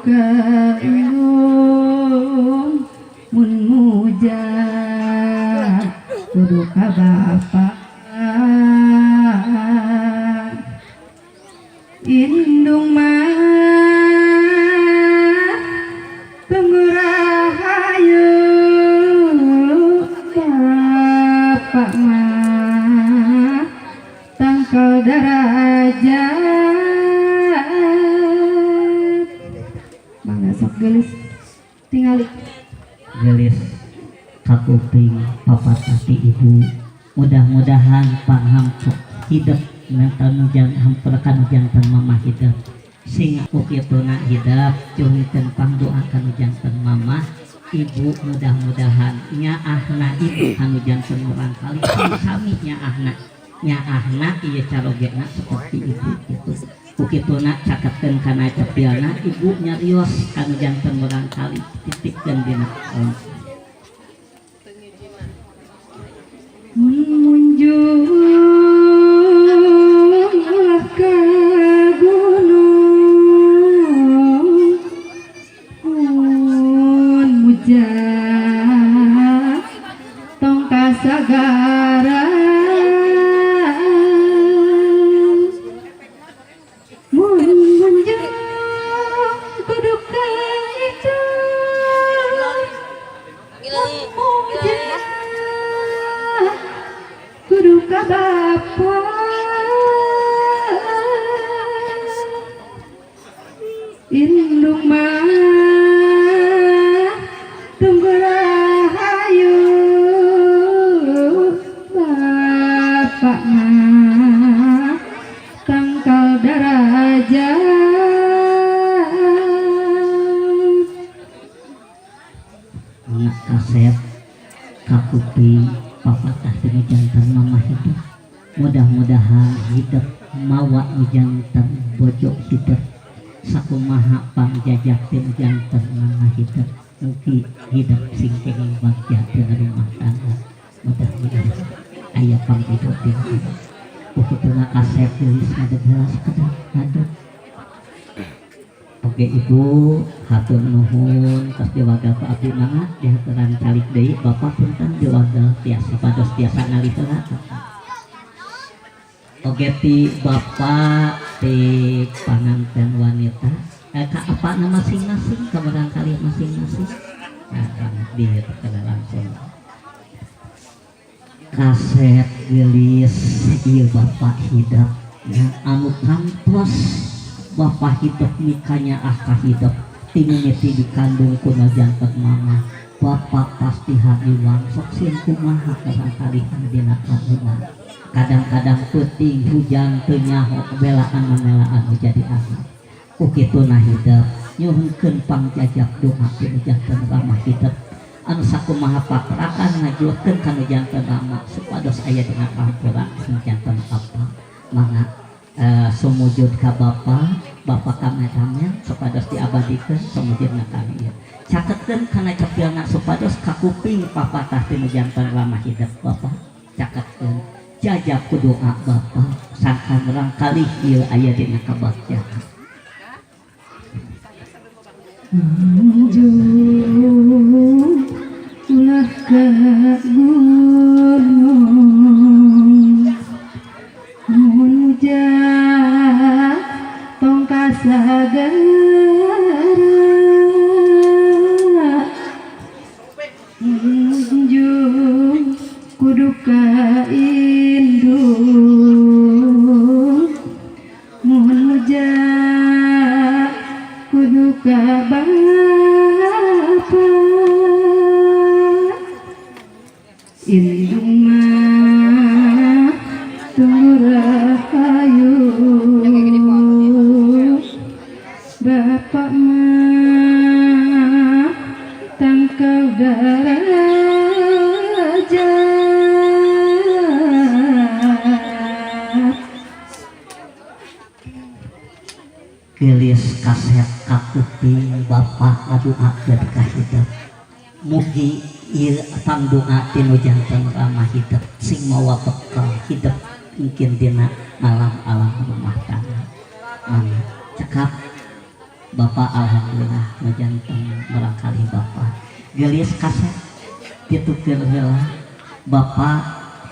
Kudu ka indung, mun muja kudu ka bapak. Indung mah tunggu rahayu, bapak mah tangkal darajat. Mangga sok gelis tingali. Gelis kakuping papatah ti ibu, mudah-mudahan panghampuk hidup mental nujan hampura kanu janten mamah hidup sing ku kituna hidup. Nyuhunkeun pangdoa kanu janten mamah ibu, mudah-mudahan nyaahna ibu kanu janten murang kali sami nyaahna, nyaahna ieu carogena seperti ibu gitu. Ku kituna caketkeun kana cepilna ibu, nyarios kanu janten murang kali, titipkeun dina. Mun munjung ulah ka gunung, mun muja tong ka sagara, mun munjung kudu ka indung, mun muja kudu ka bapa. Indung mah tunggu rahayu, bapak mah tangkal darajat. Anak kasep kakuping papatah ti nu janten mamah hidup, mudah-mudahan hidup mawa nu janten bojo hidup sakumaha pangjajak ti nu janten mamah hidup. Mugi hidup sing kenging bagja dina rumah tangga, mudah-mudahan aya pangridho ti Allah. Ku kituna kasep geulis ngadeg heula sakedap ngadeg. Oke ibu, hatur nuhun tos diwagal ku abdi. Mangga dihaturan calik deui bapak, punten diwagal tiasa pados tiasa ngalih heula. Oke ti bapak ti panganten wanita ka apa nama masing-masing ka barangkali masing-masing. Nah, di terkena langsung kaset gelis ieu bapak hidup nya anu kantos bapak hidup mikanya ah ka hidup ti mimiti dikandung ku janten mama. Bapak pasti hariwang sok sieun kumaha barangkali dina kandungan, kadang-kadang peuting hujan teu nyaho belaan mamelaan nu jadi anak. Ku kituna hidup nyuhunkeun pangjajak doa ti nu janten ramah hidup anu sakumaha pakrakan ngajukeun ka nu janten rama supados aya dina kahampura nu janten apa. Mangga sumujud ka bapa, bapa kameramen supados diabadikeun sumujudna kami ieu, caketkeun kana cepilna supados kakuping papatah ti nu janten rama hidup. Bapa caketkeun, jajak ku doa bapa sangkan murangkalih ieu aya dina kabagjaan. Munjung ulah ka gunung, mun muja tong ka sagara, munjung kudu ka indung, mun muja kudu ka bapa. Indung mah tunggu rahayu, bapak mah tangkal darajat. Gelis kaset kakuping bapak ngadoakeun ka hidup, mugi ieu pangdoa ti nu janten ramah hidup sing mawa bekal hidup mungkin dina alam alam rumah tangga. Mangga cekap. Bapak alhamdulillah nu janten murangkalih Bapak. Geulis kasep ditukeun heula. Bapak